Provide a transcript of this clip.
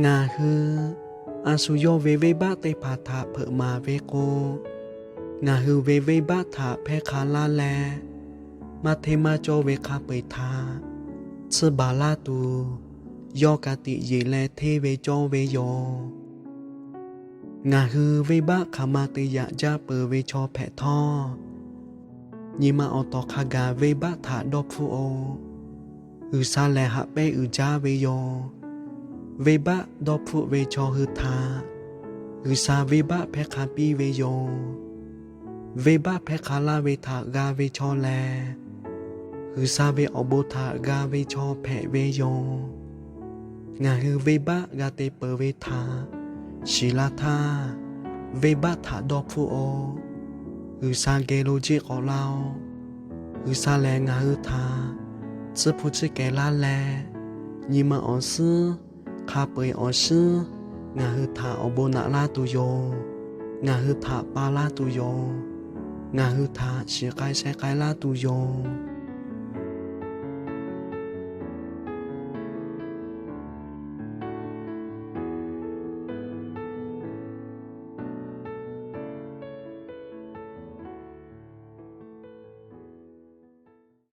Ngaˬ hui a shu yawˇ ve venˇbaˆ teˇ hpaˍ htaꞈ hpeuꞈ maˍ ve k'o, ngaˬ hui ve venˇbaˆ htaꞈ hpehˇ hk'a laˇ leh, maˇ hteˇ maˇ cawˇ ve hk'a peu-eˬ htaꞈ tsuhˇ baˬ laˇ tuˬ, yawˇ ka tiꞈ yeˬ leh hteˇ ve cawˇ ve yoˬ. Ngaˬ hui venˇbaˆ hk'aˬ ma te yaꞈ jaˇ peuˬ ve chaw hpehꞈ htawˇ, nyi ma awˬ tawˍ hk'a gaˬ venˇbaˆ htaꞈ dawˇ hpfuhˆ-oˆ. G'uiˬsha lehˬ haꞈ pehnˇ uiˍ jaˇ ve yoˬ. Venˇbaˆ dawˇ hpfuhˆ ve chaw hui htaꞈ G'uiˬsha venˇbaˆ hpehˇ hk'a piˇ ve yoˬ. Venˇbaˆ hpehˇ hk'a laˇ ve htaꞈ g'a ve chaw lehˬ, G'uiˬsha ve awˬ bon htaꞈ g'a ve chaw hpehꞈ ve yoˬ. Ngaˬ hui venˇbaˆ g'a te peuˬ ve htaꞈ shiˍ laˇ htaˇ, venˇbaˆ htaꞈ dawˇ hpfuhˆ-oˆ. G'uiˬsha geh lo jiˆ k'awꞈ laˇ-oˆ. G'uiˬsha lehˬ ngaˬ hui htaꞈ tsuhˇ hpu tsuhˇ kehˬ laˇ leh, nyi ma awˬ suhˉ, hk'a peu-eˬ awˬ suhˉ ngaˬ hui htaꞈ awˬ bon naꞈ laˇ tuˬ yoˬ. Ngaˬ hui htaꞈ pa laˇ tuˬ yoˬ. Ngaˬ hui htaꞈ shiˍ k'ai sheh k'ai laˇ tuˬ yoˬ.